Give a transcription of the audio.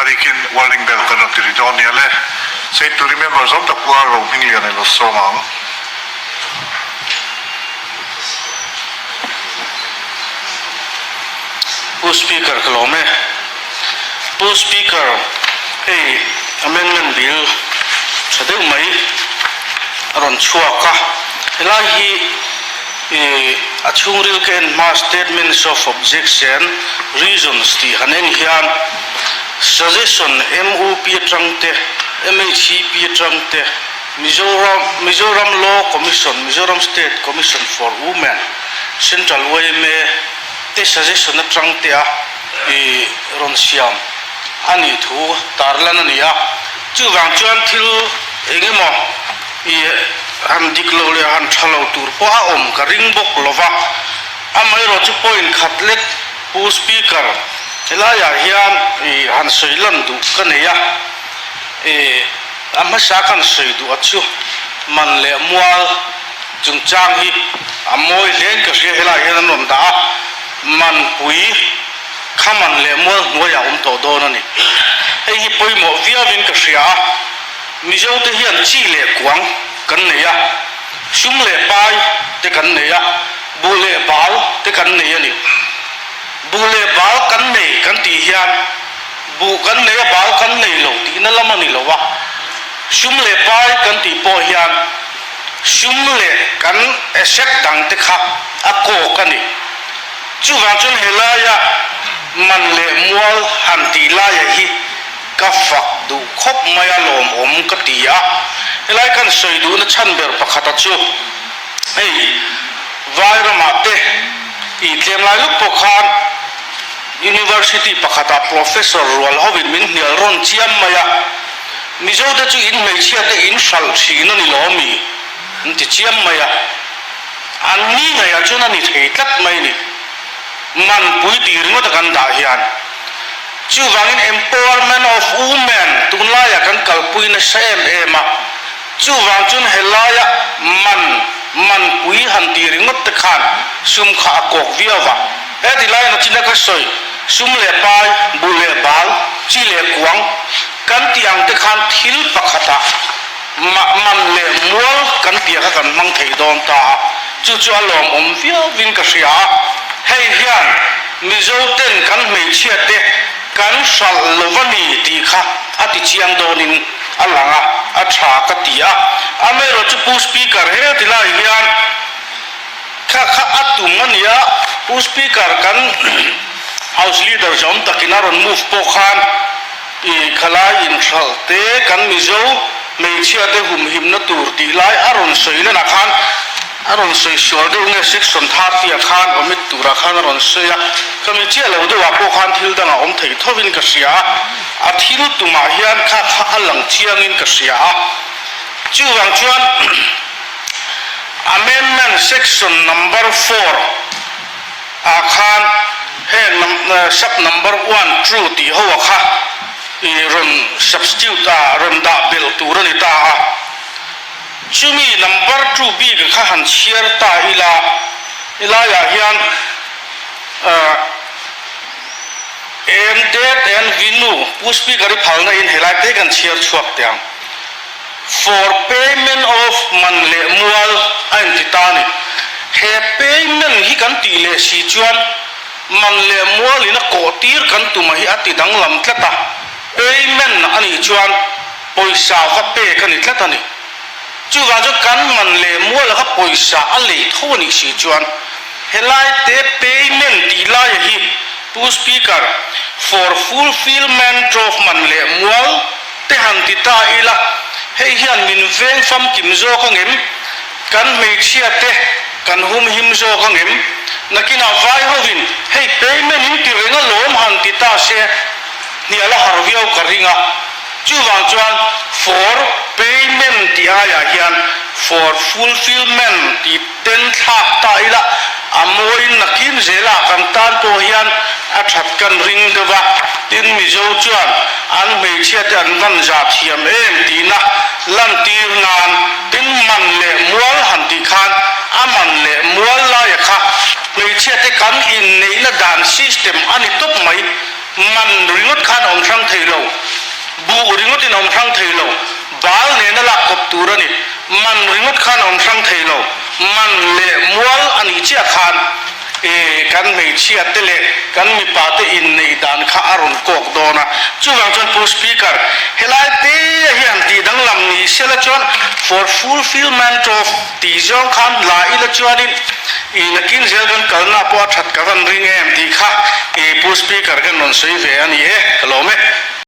A rikin warning bell kan rawn ti ri dawn nia le. Saint to remember zawm tak pawh a Rohminglian a lo sawm ang. Pu Speaker ka lawm e. Pu Speaker, hei amendment bill tha deuh mai a rawn chhuak a, helai hi ih a chhungril ka en hma statements of objection reasons tih han en hian suggestion MUP atang te, MHEP atang te, Mizoram Mizoram Law Commission, Mizoram State Commission for Women, Central yma te suggestion atang te a i rawn siam a nih thu tarlan a ni a. Chuvang chuan thil eng emaw i han dik lo leh han tha lo tur pawh a awm ka ring bawk lo va. Amaherawh chu point khat lek Pu Speaker helaiah hian i han sawi lan duh ka nei a. I a hmasa kan sawi duh a chu man leh mual chungchang hi a mawi hlein ka hria helaiah hian an rawn dah a. Manpui kha man leh mual hnuaiah awm tawh dawn a ni. Hei hi pawimawh viauin ka hria a, Mizote hian chi leh kuang kan nei a, sum leh pai te kan nei a, buh leh bal te kan nei a ni. Buh leh bal kan nei kan tih hian buh kan nei a bal kan nei lo tihna lam a ni lo a, sum leh pai kan tih pawh hian Sum leh kan asset dang te kha a kawk a ni. Chuvang chuan helaia man leh mual han tih laia hi ka fak duh khawp mai a lawmawm ka ti a. Helai kan sawi duhna chhan ber pakhata chu hei Vairamah te ih tlem lai luk pawh khan University pakhatah Professor rual hovin min hnial rawn chiam mai a. Mizote chu in hmeichhiate in hralh thin a ni lo mi? An ti chiam mai a. An ni ngeiah chuan a ni thei tlat mai ni. Manpui tih ringawt a kan dah hian. Chuvangin empowerment of women tunlaiah kan kalpui nasa em em a. Chuvang chuan helaia man, manpui han tih ringawt te khan sum kha a kawk viau va. Heti laiin a china ka sawi, sum leh pai, buh leh bal, chi leh kuang kan tih ang te khan thil pakhatah mah man leh mual kan tih kha kan hmang thei dawn ta a, chu chu a lawmawm viauin ka hria a. Hei hian Mizo ten kan hmeichhia te kan hralh lo va ni tih kha a ti chiang dawnin a lang a, a tha ka ti a. Amaherawhchu chu Pu Speaker heti lai hian Kha kha a tum a nia, Pu Speaker kan House Leader zawm takin a rawn move pawh khan i khalai inhralh te kan Mizo hmeichhia te humhimna tur tih lai a rawn sawi lenah khan a rawn sawi sual deuh nge section 30 ah khan omit turah khan a rawn sawi a, ka mi chiah lo deuhah pawh khan thil dangah awm thei thovin ka hria a, a thil tumah hian kha kha a lang chiangin ka hria a, chuvang chuan. Amendment section number four ah khan heng sub number one true tih ho a kha i rawn substitute a rawn dah belh tur a ni ta a. Chumi number two bik a kha han chhiar ta ila helaiah hian and date and venue Pu Speaker i phalna in helai te kan chhiar chhuak teh ang. For payment of man leh mual a inti ta a ni. He payment hi kan tih leh si chuan man leh mual in a kawh tir kan tum a hi a ti danglam tlat a, payment a nih chuan pawisa va pek a ni tlat a ni. Chuvang chuan kan man leh mual kha pawisa a lei tho a nih si chuan helai te payment tih laia hi Pu Speaker, for fulfilment of man leh mual, Te han ti ta ila, hei hian min veng famkim zawk angem? Kan hmeichhia te kan humhim zawk angem? Nakinah vai hovin hei payment in ti reng alawm han ti ta se, hnial a har viau ka ring a. Chuvang chuan for payment tih aiah hian for fulfilment tih ten thlak ta ila, a mawiin nakin zelah kan tan pawh hian a that kan ring deuh a, tin Mizo chuan an hmeichhia te an van zah thiam em tihna lantir nan tin man leh mual han tih khan a man leh mual laia kha hmeichhia te kan inneihna dan system a ni tawp mai, man ringawt khan a awm hrang thei lo. Buh ringawtin a awm hrang thei lo. Bal nena lak kawp tur a ni. Man ringawt khan a awm hrang thei lo. Man leh mual a nih chiah khan e kan hmeichhia te leh kan mipa te inneih dan kha a rawn kawk dawn a. Chuvang chuan Pu Speaker, helai te hian tih danglam ni sela chuan for fulfilment of tih zawng khan la ila chuanin i nakin zel kan kalna pawh a that ka van ring em tih kha i Pu Speaker kan rawn sawi ve a ni e, ka lawm e.